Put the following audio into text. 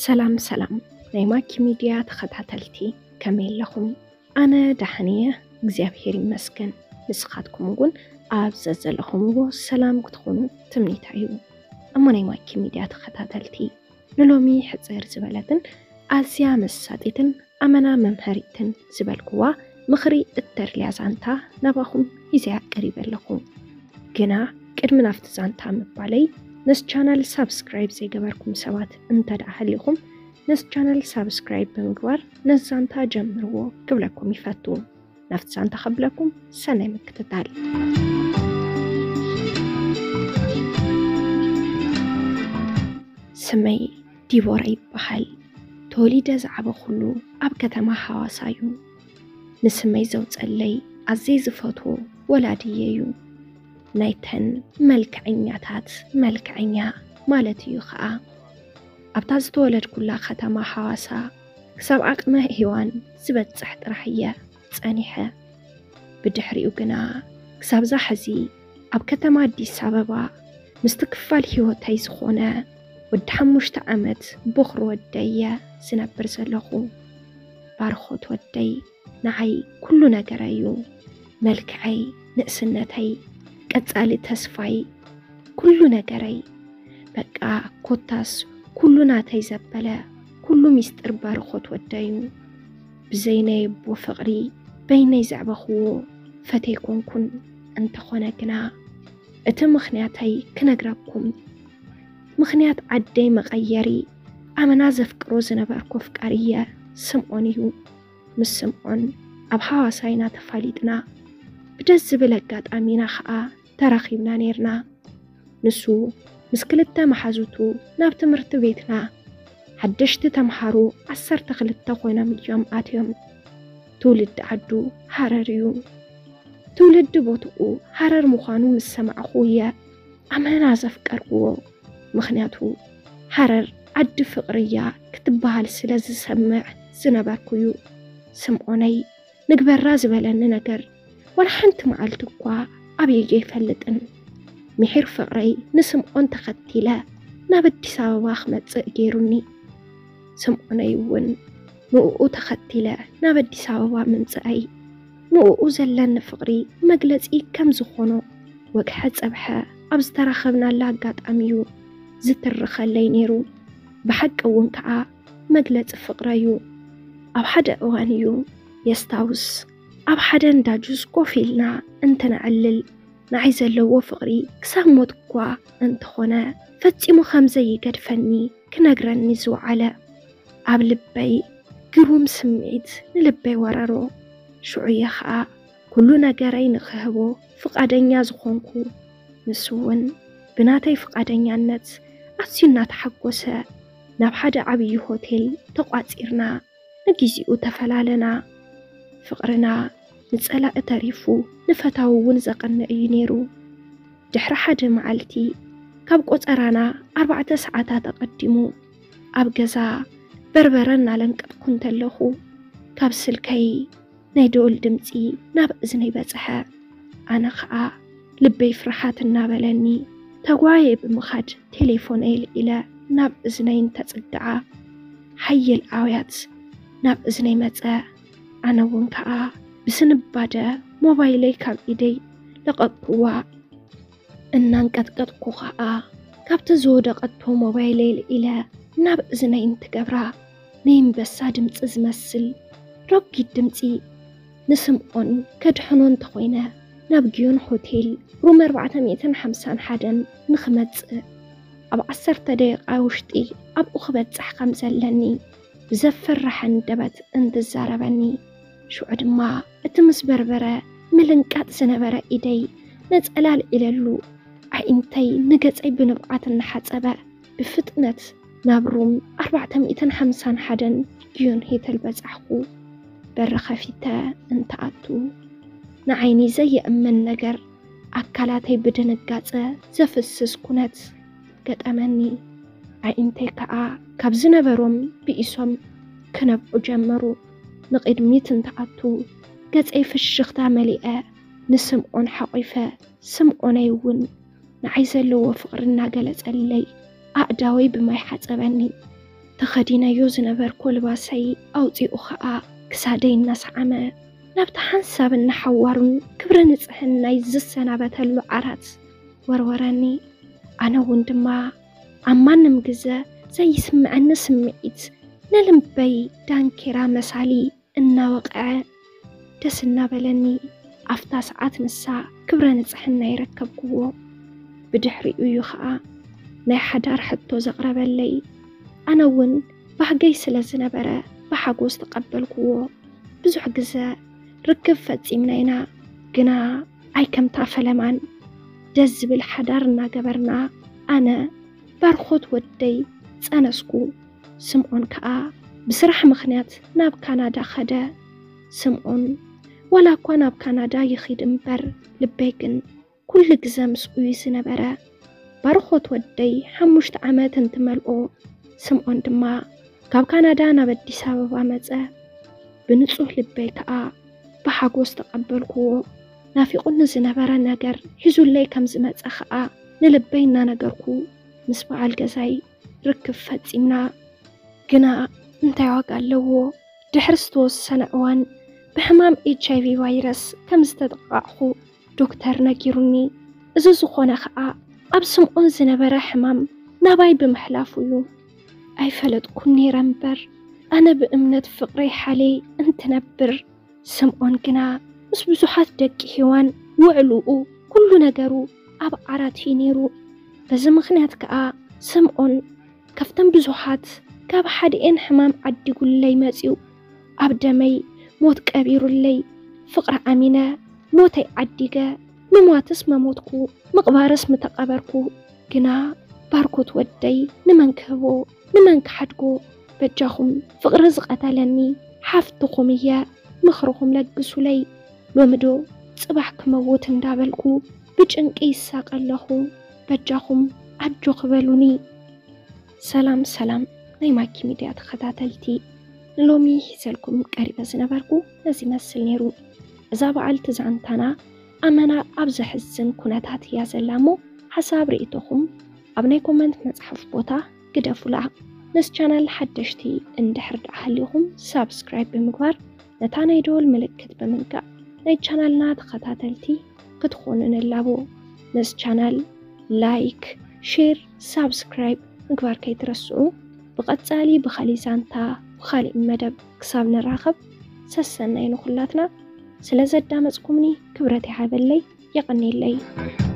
ሰላም ሰላም ናይ ማኪ ሚድያ ተኸታተልቲ፣ ከመይ ኣለኹም? ኣነ ደሓን እየ፣ እግዚኣብሔር ይመስገን። ንስኻትኩም እውን ኣብ ዘዘለኹምዎ ሰላም ክትኾኑ ትምኒታ እዩ። እሞ ናይ ማኪ ሚድያ ተኸታተልቲ፣ ንሎሚ ሕጽር ዝበለትን ኣዝያ መሳጢትን ኣመና መምሃሪትን ዝበልኩዋ ምኽሪ እተድልያ ዛንታ ናባኹም ሒዘያ ቀሪበ ኣለኹ። ግና ቅድሚ ናብቲ ዛንታ ምባለይ፣ ነዚ ቻናል ሳብስክራይብ ዘይገበርኩም ሰባት እንተ ደኣ ሃሊኹም፣ ነዚ ቻናል ሳብስክራይብ ብምግባር ነዚ ዛንታ ጀምርዎ ክብለኩም ይፈቱ። ናብቲ ዛንታ ከብለኩም ሰናይ ምክትታል። ስመይ ዲቦራ ይበሃል። ተወሊደ ዝዓበኹሉ ኣብ ከተማ ሃዋሳ እዩ። ንስመይ ዘውጸለይ ኣዘይ ዝፈትዎ ወላድየ እዩ። ናይተን መልክዐኛታት መልክዐኛ ማለት እዩ ኸኣ። ኣብታ ዝተወለድኩላ ከተማ ሃዋሳ ክሳብ ዓቕመ ሄዋን ዝበጽሕ ጥራሕ እየ ጸኒሐ። ብድሕሪኡ ግና ክሳብዛ ሕዚ ኣብ ከተማ ኣዲስ ኣበባ ምስቲ ክፋል ህይወተይ ዝኾነ ወዲ ሓሙሽተ ዓመት ቦኽሪ ወደይ እየ ዝነብር ዘለኹ። ባርኾት ወደይ ንዓይ ኩሉ ነገረይ እዩ። መልክዐይ፣ ንእስነተይ፣ ቀጻሊ ተስፋይ፣ ኩሉ ነገረይ። በቃ ኮታስ ኩሉ ናተይ ዘበለ ኩሉ ሚስጥር ባርኾት ወደይ እዩ። ብዘይ ናይ ኣቦ ፍቕሪ በይነይ ዘዕበኽዎ ፈተይ ኮንኩን። እንተኾነ ግና እቲ ምኽንያተይ ክነግረኩም። ምኽንያት ዓደይ መቐየሪ ኣመና ዘፍቅሮ ዝነበርኩ ኣፍቃሪየ ስምዖን እዩ። ምስ ስምዖን ኣብ ሃዋሳ ኢና ተፋሊጥና። ብደስ ዝብል ኣጋጣሚ ኢና ኸኣ ተራኺብና ኔርና። ንሱ ምስ ክልተ መሓዙቱ ናብ ትምህርቲ ቤትና ሓደሽቲ ተምሃሮ ዓሰርተ ክልተ ኮይኖም እዮም ኣትዮም። ትውልዲ ዓዱ ሃረር እዩ። ትውልዲ ቦትኡ ሃረር ምዃኑ ምስ ሰማዕኹ እየ ኣመና ዘፍቀርክዎ። ምኽንያቱ ሃረር ዓዲ ፍቕሪ እያ ክትበሃል ስለ ዝሰምዕ ዝነበርኩ እዩ። ስምዖነይ ንግበራ ዝበለኒ ነገር ዋላ ሓንቲ መዓልቲ እኳ ኣብዩ ኣይፈልጥን። ምሒር ፍቕረይ ንስምዖን ተኸቲለ ናብ ኣዲስ ኣበባ ክመጽእ ገይሩኒ። ስምዖነይ እውን ንእኡ ተኸቲለ ናብ ኣዲስ ኣበባ ምምጽኣይ ንእኡ ዘለኒ ፍቕሪ መግለጺ ከም ዝኾኖ ወግሐ ጸብሐ ኣብ ዝተራኸብናላ ኣጋጣሚ እዩ ዝትርኸለይ ነይሩ። ብሓቂ እውን ከኣ መግለጺ ፍቕረይ እዩ። ኣብ ሓደ እዋን እዩ የስታውስ፣ ኣብ ሓደ እንዳ ጁስ ኮፍ ኢልና እንትነዕልል ንዓይ ዘለዎ ፍቕሪ ክሳብ ሞት እኳ እንተኾነ ፈጺሙ ከም ዘይገድፈኒ ክነግረኒ ዝወዓለ። ኣብ ልበይ ግሩም ስምዒት ንልበይ ወረሮ። ሽዑ እየ ኸኣ ኩሉ ነገረይ ንኽህቦ ፍቓደኛ ዝኾንኩ። ንሱ እውን ብናተይ ፍቓደኛነት ኣዝዩ እናተሓጎሰ ናብ ሓደ ዓብዪ ሆቴል ተቋጺርና ንጊዜኡ ተፈላለና። ፍቕርና ንጸላኢ ተሪፉ ንፈታዊ እውን ዘቐንእ እዩ ነይሩ። ድሕሪ ሓደ መዓልቲ ካብ ቆጸራና ኣርባዕተ ሰዓታት ኣቐዲሙ ኣብ ገዛ በርበረ እናለንቀጥኩ እንተለኹ ካብ ስልከይ ናይ ደወል ድምጺ ናብ እዝነይ በጽሐ። ኣነ ኸኣ ልበይ ፍርሃት እናበለኒ ተጓየ ብምኻድ ቴሌፎነይ ኣልዒለ ናብ እዝነይ እንተጽግዓ ሓየል ኣውያት ናብ እዝነይ መጸ። ኣነ እውን ከኣ ብስንባደ ሞባይለይ ካብ ኢደይ ለቐቅኩዋ። እናንቀጥቀጥኩ ኸኣ ካብቲ ዝወደቐቶ ሞባይለይ ኣልዒለ ናብ እዝነይ እንትገብራ ናይ ኣንበሳ ድምጺ ዝመስል ረጒድ ድምጺ ንስምዖን ከድሕኖ እንተኾይነ ናብ ግዮን ሆቴል ሩም ኣርባዕተ ሚእትን ሓምሳን ሓደን ንኽመጽእ ኣብ ዓሰርተ ደቂቓ ውሽጢ ኣብኡ ክበጽሕ ከም ዘለኒ ብዘፍርሕ ኣንደበት እንትዛረበኒ ሽዑ ድማ እቲ ምስ በርበረ ምልንቃጥ ዝነበረ ኢደይ ነጸላ ኣልዒለሉ ኣዒንተይ ንገጸይ ብንብዓት እናሓጸበ ብፍጥነት ናብ ሩም ኣርባዕተ ሚእትን ሓምሳን ሓደን ግዮን ሆቴል በጻሕኩ። በሪ ከፊተ እንትኣቱ ንዓይኒ ዘየእመን ነገር ኣካላተይ ብድንጋጸ ዘፍስስ ኩነት ገጠመኒ። ኣዒንተይ ከኣ ካብ ዝነበሮም ብኢሶም ክነብዑ ጀመሩ። ንቕድሚት እንትኣቱ ገጸይ ፍሽኽታ መሊአ ንስምዖን ሓቒፈ ስምዖነይ እውን ንዓይ ዘለዎ ፍቕሪ እናገለጸለይ ኣእዳወይ ብማይ ሓጸበኒ። ተኸዲነዮ ዝነበርኩ ልባሰይ ኣውፂኡ ኸዓ ክሳደይ እናሰዓመ ናብቲ ሓንሳብ እናሓዋሩን ክብረ ንፅሕናይ ዝሰናበተሉ ዓራት ወርወረኒ። ኣነ እውን ድማ ኣብ ማንም ግዘ ዘይስምዐኒ ስምዒት ንልበይ ዳንኬራ መሳሊ እናወቕዐ ደስ እናበለኒ ኣብታ ሰዓት ንሳ ክብረ ንፅሕና ይረከብክዎ። ብድሕሪኡ እዩ ኸዓ ናይ ሓዳር ሕቶ ዘቕረበለይ። ኣነ እውን ባህገይ ስለ ዝነበረ ብሓጎስ ተቐበልክዎ። ብዙሕ ግዘ ርክብ ፈፂምና ኢና፣ ግና ኣይከምታ ፈለማን ደስ ዝብል ሓዳር እናገበርና ኣነ ባርኾት ወደይ ጸነስኩ። ስምዖን ከኣ ብስራሕ ምኽንያት ናብ ካናዳ ኸደ። ስምዖን ዋላ እኳ ናብ ካናዳ ይኺድ እምበር ልበይ ግን ኩሉ ግዘ ምስኡ እዩ ዝነበረ። ባርኾት ወደይ ሓሙሽተ ዓመት እንትመልኦ ስምዖን ድማ ካብ ካናዳ ናብ ኣዲስ ኣበባ መጸ። ብንጹህ ልበይ ከኣ ብሓጎስ ተቐበልክዎ። ናፊቑኒ ዝነበረ ነገር ሒዙለይ ከም ዝመጸ ከኣ ንልበይ እናነገርኩ ምስ በዓል ገዛይ ርክብ ፈጺምና። ግና እንታይ ዋጋ ኣለዎ? ድሕሪ ዝተወሰነ እዋን ብሕማም ኤች ኣይ ቪ ቫይረስ ከም ዝተጠቓዕኹ ዶክተር ነጊሩኒ። እዚ ዝኾነ ከኣ ኣብ ስምዖን ዝነበረ ሕማም ናባይ ብምሕላፉ እዩ። ኣይፈለጥኩን ነይረ እምበር ኣነ ብእምነት ፍቕረይ ሓልየ እንትነብር፣ ስምዖን ግና ምስ ብዙሓት ደቂ ሄዋን ውዕልኡ ኩሉ ነገሩ ኣብ ዓራት እዩ ነይሩ። በዚ ምኽንያት ከኣ ስምዖን ካብተን ብዙሓት ካብ ሓድኤን ሕማም ዓዲጉለይ መጺኡ ኣብ ደመይ ሞት ቀቢሩለይ። ፍቕሪ ዓሚነ ሞተይ ዓዲገ ምሟትስ መሞትኩ ምቕባርስ ምተቐበርኩ። ግና ባርኮት ወደይ ንመን ክህቦ ንመን ክሓድጎ? በጃኹም ፍቕሪ ዝቐተለኒ ሓፍትኹም እየ፣ ምኽርኹም ለግሱለይ። ሎሚ ዶ ጽባሕ ክመውት እንዳበልኩ ብጭንቂ ይሳቐ ኣለኹ። በጃኹም ኣጆ ክበሉኒ። ሰላም ሰላም ናይ ማኪ ሚድያ ተኸታተልቲ፣ ንሎሚ ሒዘልኩም ቀሪበ ዝነበርኩ ነዚ መስል ነይሩ። እዛ በዓልቲ ዛንታና ኣመና ኣብ ዘሕዝን ኩነታት እያ ዘላ እሞ ሓሳብ ርእይቶኹም ኣብ ናይ ኮመንት መጽሓፍ ቦታ ግደፉላ። ነዚ ቻናል ሓደሽቲ እንድሕር ደኣ ሃሊኹም ሳብስክራይብ ብምግባር ነታ ናይ ደወል ምልክት ብምንካእ ናይ ቻናልና ተኸታተልቲ ክትኾኑ ንላቦ። ነዚ ቻናል ላይክ፣ ሼር፣ ሳብስክራይብ ምግባር ከይትረስዑ። ብቐጻሊ ብኻሊእ ዛንታ ብኻሊእ መደብ ክሳብ ንራኸብ ሰሰናይ ንኹላትና። ስለ ዘዳመጽኩምኒ ክብረት ይሃበለይ፣ የቐንየለይ።